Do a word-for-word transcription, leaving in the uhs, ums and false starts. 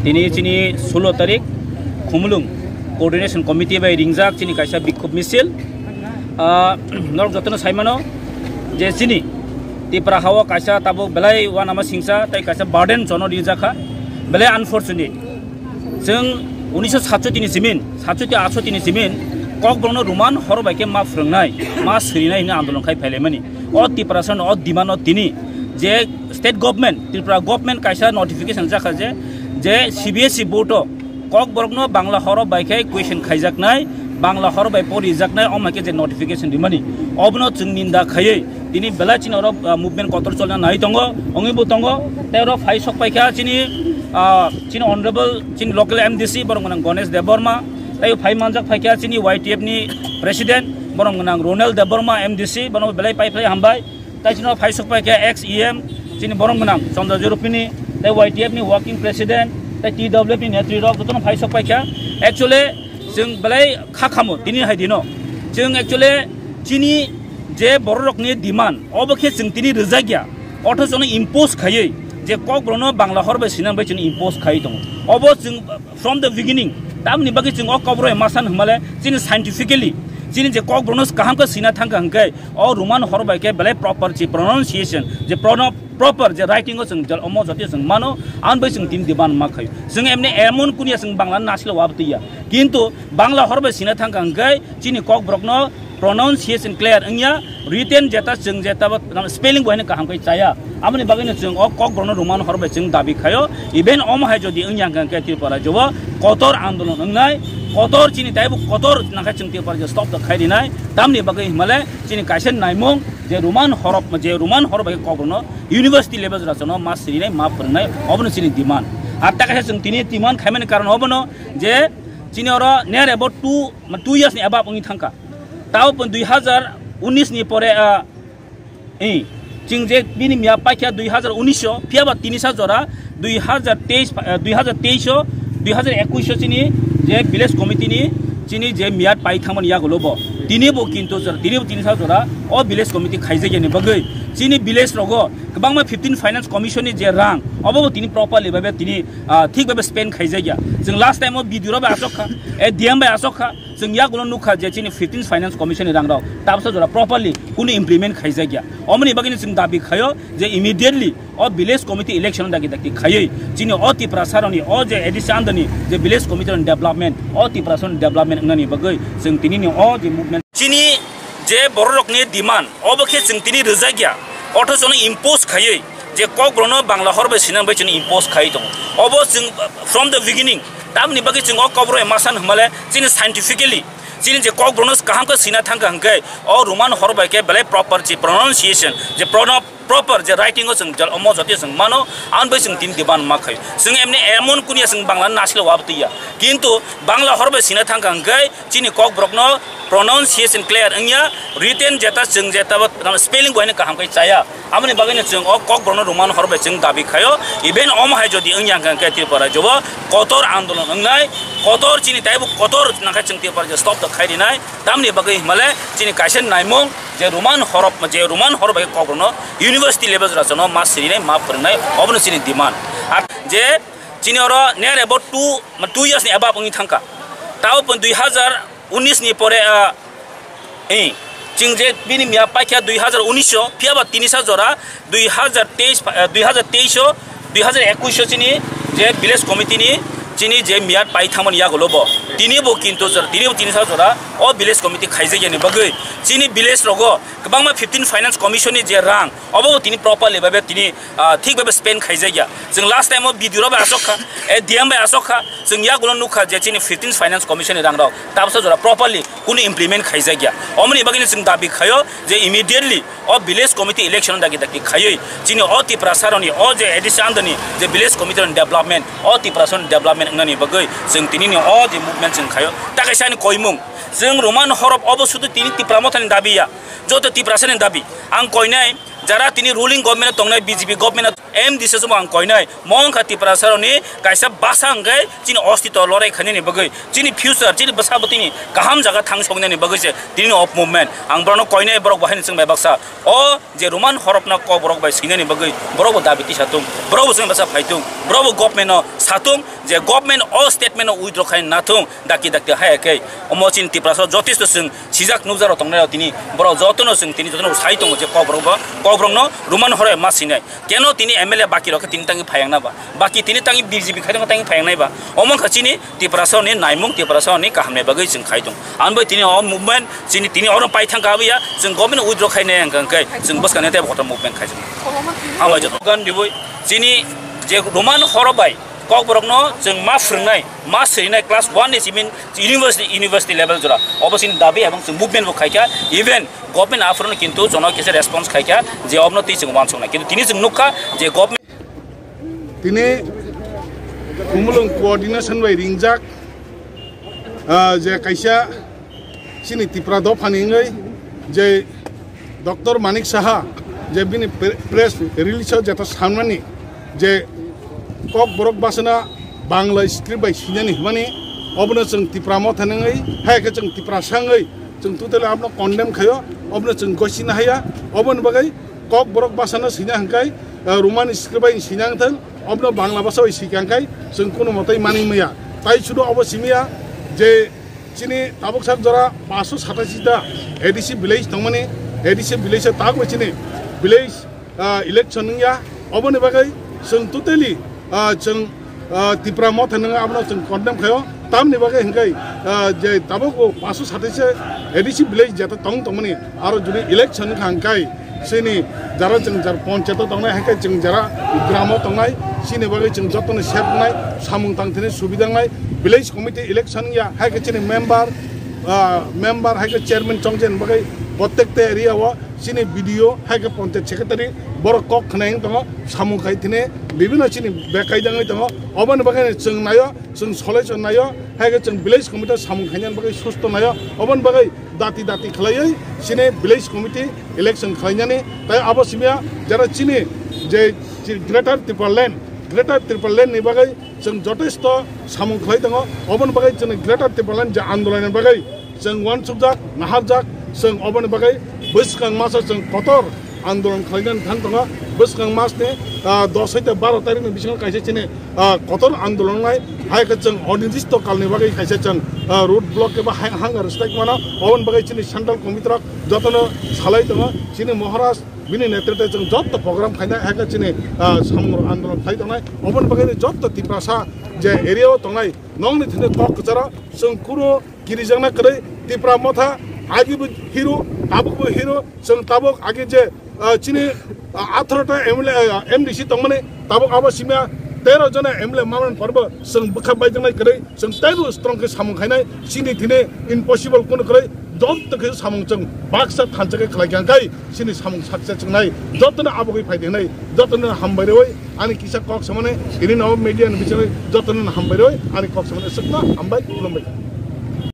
Tini chini sulo tarik Khumulwng Coordination Committee bai ringjak chini kaisa bikhub misil. Ah, norok jotono saimano je chini Tipra hao kaisa tabuk belai uanama singsa tei kaisa burden jono ringjak kha, belai unfortunate. Chwng unisho satchoti ni simin, satchoti atshoti ni simin Kokborokno Roman horo bai khe ma phwrwngnai, ma swrinai hwnwi andolon khai phailaimani. O Tiprasano o demand o tini je state government, Tripura government kaisa notification jakha je, je C B S E board o Kokborokno Bangla horo bai khe question khaijaknai, Bangla horo bai porijaknai, omo hai khe je notification rimani, obono chwng ninda khaiwi tini belai chini oro, ah, movement kotor cholna nai tongo, wngwi bo tongo. Tei oro phai sok paikha chini, ah, chini honorable chini local M D C borok gwnang Ganesh Debbarma, tei phai manjak phaikha chini Y T F ni president borok gwnang Ronel Debbarma M D C, bono belai pai phlai hambai. Tei chini phai sok paikha ex E M chini borok gwnang Chandra Joropini, tei Y T F ni working president, tei T W F ni netri rok jotono phai sok paikha. Actually chwng belai kha khamo tini hai dino. Chwng actually chini je bororokni demand, obo khe chwng tini rwjak ya. Othocho no impose khaiwi je Kokborokno Bangla hor bai sina bai chwng impose khaiwi tongo. Obo chwng from the beginning, tamni bagwi chwng o Kokborok bai ma san hwnmale chini scientifically chini je Kokborokno kaham khe sina thangkha hwnkhe o Roman hor bai khe belai proper je pronunciation, je prono-, proper je writing o chwng jal omo jotio chwng mano, ang bai chwng tini demand ma khaio. Chwng emni emon kunia chwng Bangla nasilo wabtwi ya. Kintu Bangla hor bai sina thangkha hwnkhe chini Kokborokno pronunciation clear wngya, written jeta chwng jeta bo spelling bo haino kaham khe chaya. Aboni bagwino chwng o Kokborokno Roman hor bai chwng dabi khaio. Even omo hai jodi wngya hwnkhe Tripura rajyo o kotor andolon wngnai, kotor chini taibo kotor nangkhe chwng Tripura rajyo stop to khai rinai. Tamni bagwi himale chini kaisa naimung je Roman hor, je Roman hor bai Kokborokno university level jora chwngno ma sirinai, ma phwrwngnai, obono chini demand. Ar ta kaisa chwng tini demand khaimani karon obono je chini oro near about two, two years ni above wngwi thangkha. Tao pon dui hazar unis ni pore, ah, eh, chwng je bini miya paikha dui hazar unis o, phiya ba tini sa jora dui hazar teis, ah, dui hazar teis o, dui hazar ekuis o chini je village committee ni chini je miyat pai thangmani yagulo bo. Tini bo kintu jora, tini bo tini sa jora o village committee khaijakya ni bagwi chini village rogo kwbangma fifteen finance commission ni je rang obo bo tini properly babe tini, ah, thik babe spend khaijakya. Chwng last time o B D O bai asok kha, eh, D M bai asok kha. Chwng yagulo nukha je chini fifteen finance commission ni rangrok tabsa jora properly kunu implement khaijakya. Omoni bagwino chwng dabi khaio je immediately o village committee election dagi dagi khaiwi chini o Tiprasaroni o je A D C under ni je village committee rokni development, o Tiprasaroni development wngnani bagwi chwng tinini o je movement chini je bororokni demand obo khe chwng tini rwjakya. Othochono impose khaiwi je Kokborokno Bangla hor bai sina bai chini impose khaiwi tongo. Obo chwng from the beginning, tamni bagwi chwng o Kokborok bai ma san hwnmale chini scientifically chini je Kokborokno kaham khe sina thangkha hwnkhe o Roman hor bai khe belai proper je pronunciation, je prono-, proper je writing o chwng jal omo jotio chwng mano, ang bai chwng tini demand ma khaio. Chwng emni emon kunia chwng Bangla nasilo wabtwi ya. Kintu Bangla hor bai sina thangkha hwnkhe chini Kokborokno pronunciation clear wngya, written jeta chwng jeta bo spelling bo haino kaham khe chaya. Aboni bagwino chwng o Kokborokno Roman hor bai chwng dabi khaio. Even omo hai jodi wngya hwnkhe Tripura rajyo o kotor andolon wngnai, kotor chini taibo kotor nangkhe chwng Tripura rajyo stop to khai rinai. Tamni bagwi himale chini kaisa naimung je Roman hor, je Roman hor bai Kokborokno university level jora chwngno ma sirinai, ma phwrwngnai, obono chini demand. Ar je chini oro near about two, two years ni above wngwi thangkha. Tao pun dui hazar unis ni pore, ah, eh, chwng je bini miya paikha dui hazar unis o, phiya ba tini sa jora dui hazar teis, eh, dui hazar teis o, dui hazar ekush o chini je village committee ni chini je miyat pai thangmani yagulo bo. Tini bo kintu jora, tini bo tini sa jora o village committee khaijak yani bagwi chini village rogo kwbangma fifteen finance commission ni je rang obo bo tini properly babe tini, ah, thik babe spend khaijak ya. Chwng last time o B D O bai asok kha, eh, D M bai asok kha, chwng yagulo nukha je chini fifteen finance commission ni rang rok tabsa jora properly kunu implement khaijak ya. Omoni bagwi chwng dabi khayo je immediately o village committee election dagi dagi khaiwi chini o Tiprasa roni o je A D C under ni je village committee roni development, o Tiprasa roni development wngnani bagwi chwng tini ni o je movement chwng khayo. Ta kaisa ani koimung, chwng Roman horop obo sudu tini Tipra Motha ni dabi ya, joto Tiprasa ni dabi. Ang koinai jara tini ruling government o tongnai B J P government o M D C o ang koinai, mo wngkha Tiprasa roni kaisa basa hwnkhe chini ostito lorai khainani bagwi, chini future, chini bwsa bwtwini kaham jaga thang soknani bagwi se tini op movement. Ang borokno koinai, borok bo haino chwng bai baksa o je Roman horop no kok borok bai swinani bagwi borok bo dabi tisa tung, borok bo chwng basa phai tung, borok bo government no sa tung je government o statement no withdraw khai na thung, dakti dakti haya khe omo chini Tiprasa jotesto chwng sijak nukjak rok tongnai rok tini borok jotono chwng tini jotono sai tongo je kok borok bo, kok borok no Roman horop ma swinai. Keno tini M L A baki rok khe tini tangwi phayang na ba? Baki tini tangwi B J P khai tongkha tangwi phayang nai ba? Omo wngkha chini Tiprasa ni naimung, Tiprasa ni kaham ni bagwi chwng khai tong. Ang bai tini o movement chini tini oro pai thang ka ya, chwng government withdraw khai nai hwnkha hwnkhe chwng bwskang ni tei kotor movement khai tong. Ang bai joto gan diwi chini je Roman horop bai kok borok no chwng ma phwrwngnai, ma swinai class one ni simin university, university level jora. Obo chini dabi ebong chwng movement bo khai kha, even government aphuru no kintu jono kisa response khai kha je obono twi chwng uansuknai. Kintu tini chwng nukha je government Tini Khumulwng coordination bai ringjak, ah, je kaisa chini Tipra dophani wngwi je Doctor Manik Saha je bini pre-, press release o jeta sanmani je kok borok basana Bangla script bai sinani hwnmani, obono chwng Tipra Motha wngwi, hai khe chwng Tiprasa wngwi chwng totally abono condemn khaio, obono chwng gosina haya, oboni bagwi kok borok basana sina hwnkhe, eh, Roman script bai sina wngthang, obono Bangla basa bai sika hwnkhe chwng kunu motai manwi maya. Tai sudo obo simiya je chini tabuk sak jora paanso satashi ta A D C village tongmani, A D C village o tabuk chini village, ah, election wngya, oboni bagwi chwng totally, ah, chwng, ah, Tipra Motha wngwi abono chwng condemn khaio. Tamni bagwi hwnkhe, ah, je tabuk bo paanso satashi A D C village jeta tong tongmani, aro jodi election wngkha hwnkhe chini jara chwng jar ponchayat o tongnai, hwnkhe chwng jara gramo tongnai, chini bagwi chwng jotono safe wngnai, samung tang thani subida wngnai, village committee election wngya, hai khe chini member, ah, member hai khe chairman chongjen bagwi prottekta area o chini B D O hai khe ponchayat secretary borok kok khwnai wng tongo, samung khai thini bibino chini bekaidangwi tongo. Oboni bagwi chwng naio, chwng solai chwng naio, hai khe chwng village committee samung khainani bagwi susto naio. Oboni bagwi dati dati khlaiwi chini village committee election khlainani. Tai abo simiya jara chini je chi-, Greater Tipraland, Greater Tipraland ni bagwi chwng jotesto samung khlai tongo. Oboni bagwi chwng Greater Tipraland je andolon ni bagwi chwng uansukjak, naharjak, chwng oboni bagwi bwskang masa chwng kotor andolon khlainani thang tongo. Bwskang mas ni, ah, dos hoite baro tarik ni bisingo kaisa chini, ah, kotor andolon wngnai. Hai khe chwng onirdisto kal ni bagwi kaisa chwng, ah, road block eba hang-, hunger strike mano. Oboni bagwi chini central committee rok jotono salai tongo. Chini Maharaj bini netritwe chwng joto program khainai, hai khe chini, ah, samung andolon khlai tongnai. Oboni bagwi joto Tiprasa je area o tongnai, nokni thani kok kwcharo chwng kunu kirijakna kwrwi. Tipra Motha agi bo hero, tabuk bo hero, chwng tabuk agi je, ah, chini, ah, atharo ta M L A, ah, M D C tongmani, tabuk abo simiya tero jona M L A manmani pore bo chwng bwkha baijaknai kwrwi, chwng teibo strong khe samung khainai, chini thini impossible kunu kwrwi, joto khe samung chwng baksa thansa khe khlai kha kai, chini samung success wngnai, jotono abo khe phai di hwnwi, jotono hambai rwi, ani kisa kok samani, ini no media ni bisingo jotono hambai rwi, ani kok samani swkno hambai, khulumbai.